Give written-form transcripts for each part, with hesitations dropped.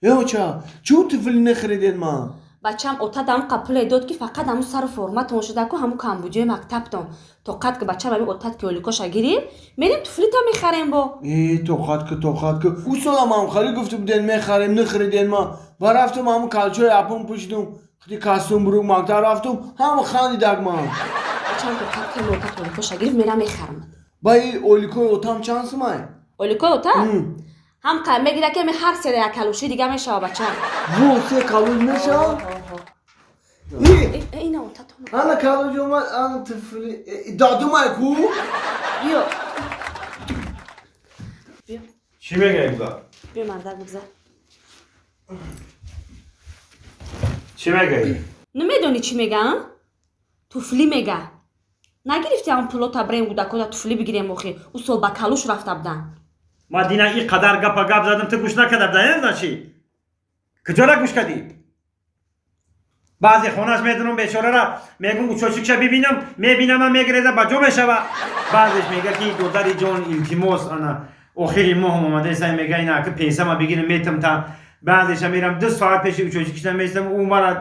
Э оча, чун туфли нахариден ман? Бачам, отат ҳаму қапуле дод, ки фақат ҳаму сару форматон шуда ку, ҳаму камбудиёи мактабтон. Тоқат ки, бачам, ҳами отат ки оликоша гирифт, мерем, туфлита мехарем бо. Э, тоқат ки, тоқат ки. Ӯ солам ҳам хари гуфта буден, мехарем, нахариден ман. Ба рафтум, ҳаму калчои апон пӯшидум, худи костюм бурук мактаб рафтум, ҳама хандидак ман. Бачам, тоқат ки, отат оликоша гирифт, мерам, мехарам. Ба и оликои отам чанд сумай? Оликои отат ҳам қа мегира, ки ҳами ҳар сера як калуши дига мешава, бачам. Во, се калуш мешава? Ина отат омад. Ана калуш омад, ана туфли. Дадумай ку? Биё, биё. Чӣ мегаем ба? Биё, мардак, бигзар. Чӣ мегаӣ? Намедонӣ, чӣ мега? Туфлӣ мега. Нагирифти ҳамн пулота, бирем, гудакода туфлӣ бигирем. Охи, ӯ сол ба калуш рафта будан. Ма дина и қадар гапа гап задам, ту гӯш накарда буда, значит. Куҷора гӯш кардӣ? Баъзе хонаш медонам, бечорара мегум, учочикша бибинам, мебинама, мегиреза, ба ҷо мешава. Баъзеш мега, ки додари ҷон, илтимос, ана охири моҳам омадаеса, мега, ина ки пенсама бигирам, метам та. Баъзеша мерам, 2 соат пеши учочикишна местам, ӯ мара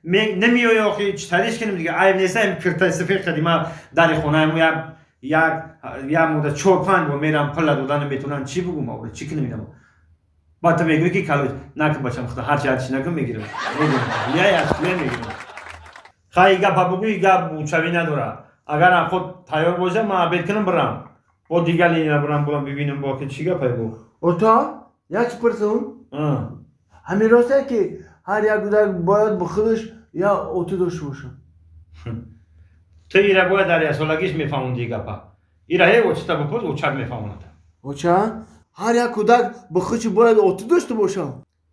намеои. Охи, чӣ тариш кунем дига? Айб неста, киртаи сафед кардӣ. Ма дари хонаам як муддат чор панҷ бор мерам, пула дода наметавонам. Чӣ бугум, ора чӣ кунам инам? Баъд ту мегӯӣ, ки калоч накун, бачам, худо ҳарчи ҳарчи накун, мегирам, я мегирам. Хай, гапа бугӯи, гап бучавӣ надора. Агарам худ тайёр боша, ман обед кунам, бирам, бо дигар линия бирам, бурам, бибинам, бо ки чӣ гапай бу. Ота, як чӣ пурсум? Ҳамин росте, ки ҳар як кӯдак бояд ба худаш як оту дошта бошад? Ту ира бояд дар яксолагиш мефаҳмонди гапа. Ира ҳе очита бипурс, очак мефаҳмонад. Оча, ҳар як кӯдак ба худаш бояд оту дошта бошад?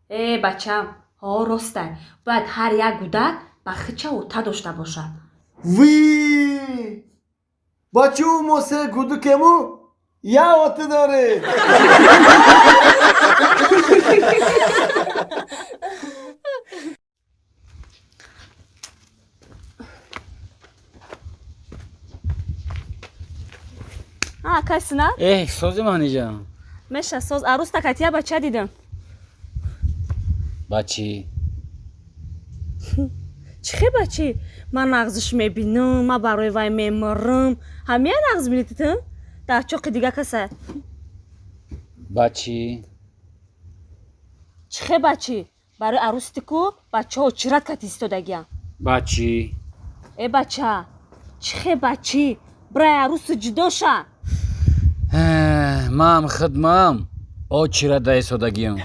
Э, бачам, ҳо, ростай, бояд ҳар як гудак ба хича ота дошта бошад. Ви, бачау, мо се кӯдакему, як оту дорем. Акай Сина. Э, сози, Маниҷа. Меша, соз. Арӯста катия бача дидам. Ба чӣ? Чӣ хе бачи? Ман нағзиш мебинам, ман барои вай мемурам. Ҳамия нағз бинӣ ту дар чоқи дига каса. Ба чӣ? Чӣ хе бачи? Барои арӯсти ку бачаҳо чират кати истодагиям. Ба чӣ? Э, бача, чӣ хе бачи? Бирай, арӯсу ҷудо ша. Ман хидмам очирада истодагиям.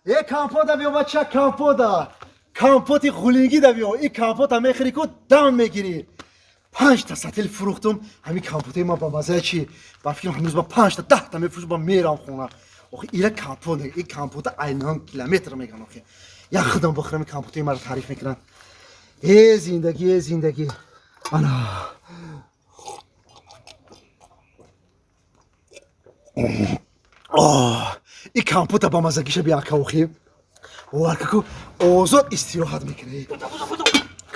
Е, компота биё, бача, компота, компоти ғулингида биё. И компота мехӯри ку, дам мегирӣ. Панҷта сатил фурӯхтум. Ҳамин компотаи ман ба маззаи чи, ба фикрам, ҳанӯз ба панҷта, 10та мефурӯшам, ба мерам хона. Охи, ира компот, и компота айнан километр меган. Охи, як худам бихӯрам, и компотаи маро таъриф мекунанд. Э, зиндагӣ, э, зиндагӣ, ана. Оҳ, и компота ба маззагиша би, ака. Охи, оваркаку озод истироҳат мекунӣ.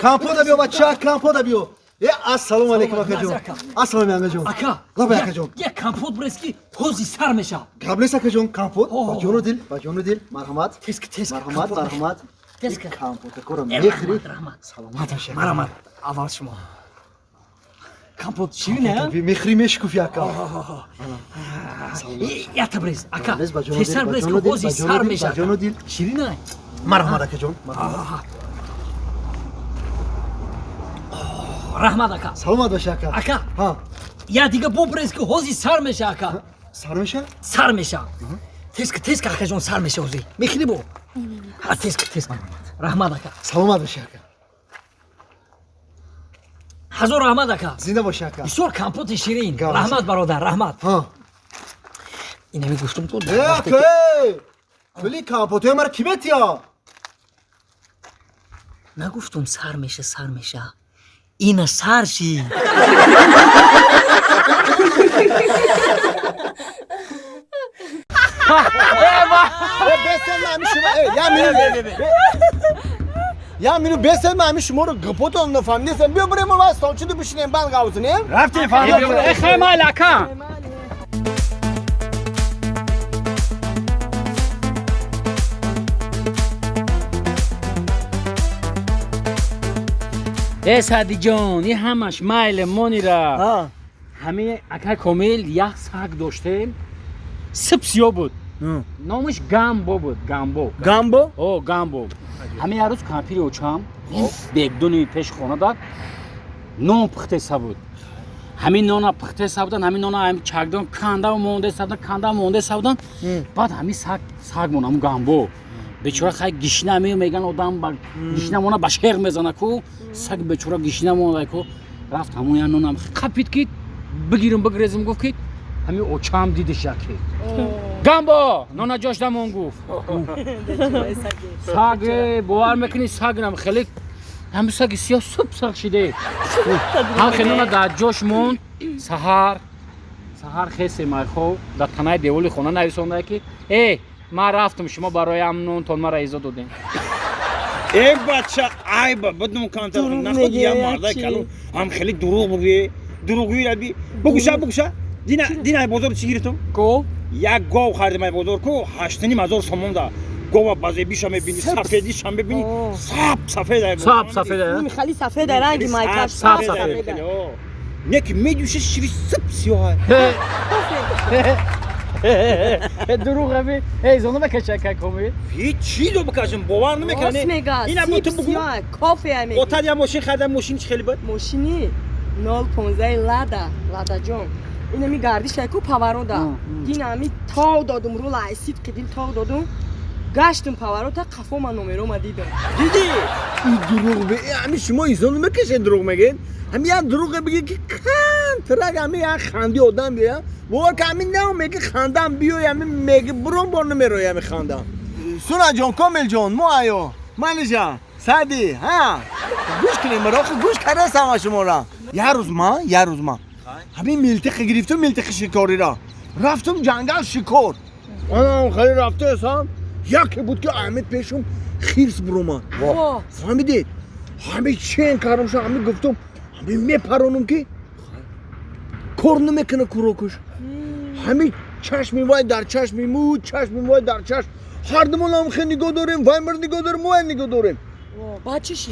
Компота биё, бача, компота биё. Е, ассалому алайкум, акаҷон. Ассалому алайкум, акаҷон. Ака. Лабай, акаҷон. Як компот бурес, ки ҳози сар мешавад. Гап нест, акаҷон, компот. О. Ба ҷону дил, ба ҷону дил, марҳамат. Тезка, тезка. Марҳамат. Компот. Марҳамат. Тезка. Компотакоро Э, мехӯрӣ. раҳмат, раҳмат. Саломат бошӣ. Марҳамат, аввал шумо. Компот ширин, а? Мехӯрӣ, мешукуфӣ, ака. Якта брез, ака. Брез, ба ҷону дил, Тезтар ба брез, ки ҷону дил, ҳози ба ҷону сар дил, ба мешавад. ҷону дил. Ширин, а? Марҳамат, акаҷон, марҳамат. Раҳмат, ака. Саломат бошӣ, ака. Ака. Ҳа. Я дига бо брез, ки ҳози сар мешавад, ака. Сар меша. Сар мешавад. Тезка, тезка, акаҷон, сар мешавад ҳози. Мехӯрӣ бо? Ҳа, тезка, тезка. Раҳмат, ака. Саломат бошӣ, ака. Ҳазор раҳмат, ака. Зинда бошӣ, ака. Бисёр компоти ширин. Гап. Раҳмат, бародар, раҳмат. Ҳа. Инами гуфтум ту. Э, ака, пули компотои маро кӣ метиҳад? Нагуфтум, сар меша, сар меша? Ина сар ши. Я минут бесед, ман ҳамин шуморо гапотон нафаҳмидестам. Биё, бирем, ва столчиду бишинем, банд гавзинем. Рафтем, фаҳмидем. Э, хай, майли, ака. Э Саъдиҷон, и ҳамаш майле монира. Ҳами ака Комил як саг доштем, сип сиё буд. Номаш Гамбо буд, Гамбо. Гамбо? О, Гамбо. Ҳами як рӯз кампири очам бегдуни пеши хона дад, нон пухтеса буд. Ҳамин нона пухтеса будан, ҳамин нона ҳами чакдон канда мондеса будан, канда мондеса будан. Баъд ҳамин саг мон, ҳамун Гамбо. Бечора хай гишна меган одам ба гишна мона ба шер мезана ку, саг бечора гишна монда ку, рафт ҳамун я нонам қапид ки бигирам бигрезам гуфт ки ҳамин очам дидиш яке. Гамбо нона ҷош дамон гуфт. Саг бовар мекунӣ сагнам хеле ҳамин саги сиёҳ суп саг шиде. Ҳам хеле нона дар ҷош монд. Саҳар саҳар хесе майхо дар танаи деволи хона нависонда ки э ман рафтам шумо барои нонтон мара изо додем. Э бача айба бидум камтар наход я марда калон ҳам хеле дурӯғ бугӯе дурӯғгӯи раби бугуша бугуша дина дина бозор чӣ гирифтум? Гов? Як гов харидам ай бозор ку 8,5 ҳазор сомон да. Гова базебиша мебини, сафедиша мебини, сап сафед ай. Сап сафед ай. Хали сафед ранги майкаш сап сафед. Не ки медӯши шири сап сиёҳ ай. Дурӯғ аби. Эй зоно бакаша ака Комил. Ҳеҷ чиз бикашам бовар намекунам. Ина бо ту бугу. Кофе ами. Отад я мошин харидам, мошин чӣ хеле буд? Мошини 015 Лада, Лада ҷон. Инами гардиша ку паварода. Дин ами тов додум ру лайсид қидил тов додум. Гаштум паварота қафо ман номерома дидам. Дидӣ? И дурӯғ бе ами шумо инсон намекашед дурӯғ мегед? Ами як дурӯғе бигед ки камтарак ами як ханди одам биёя. Бовар ки ами нав меги хандам биёй ами меги бурон бор намерои ами хандам. Суна ҷон, Комил ҷон, мо айо. Малиша, Саъди, ҳа. Гӯш кунем, маро гӯш кардастам шуморо. Як рӯз ман ҳамин милтиқи гирифтум, милтиқи шикориро. Рафтум ҷангал шикор. Анам хеле рафтаесам, яке буд ки Аҳмед пешум хирс буромад. Фаҳмидед? Ҳамин чен кардам ша, ҳамин гуфтум, ҳамин мепаронум ки кор намекунад курокуш. Ҳамин чашми вай дар чашми му, чашми вай дар чашм. Ҳардумон ҳам хел нигоҳ дорем, вай мар нигоҳ дорем, вай нигоҳ дорем.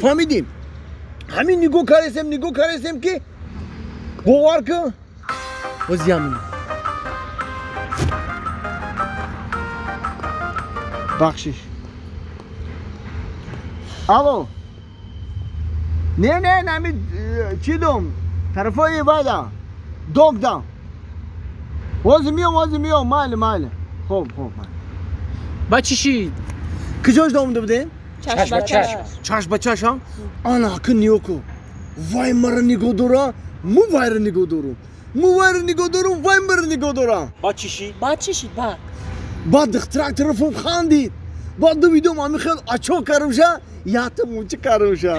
Фаҳмидем? Ҳамин нигоҳ кардесем ки бовар кун, боз ямин. Бахшиш. Алло. Не, не, нами чӣ дум? Тарафои вайда. Догда. Вози миём, майли, майли. Хоб, хоб. Ба чӣ шид? Куҷош домуда будем? Чашм ба чашм. Чашм ба чашм? Ана ки нигоҳ кун. Вай мара нигоҳ дора, му вайра нигоҳ дорум. Му вайра нигоҳ дорум, вай мара нигоҳ дора. Ба чӣ шид? Ба чӣ шид, ба? Баъд духтарак тарафом хандид. Баъд дувидум ҳами хел ачо карумша, ята мучи карумша.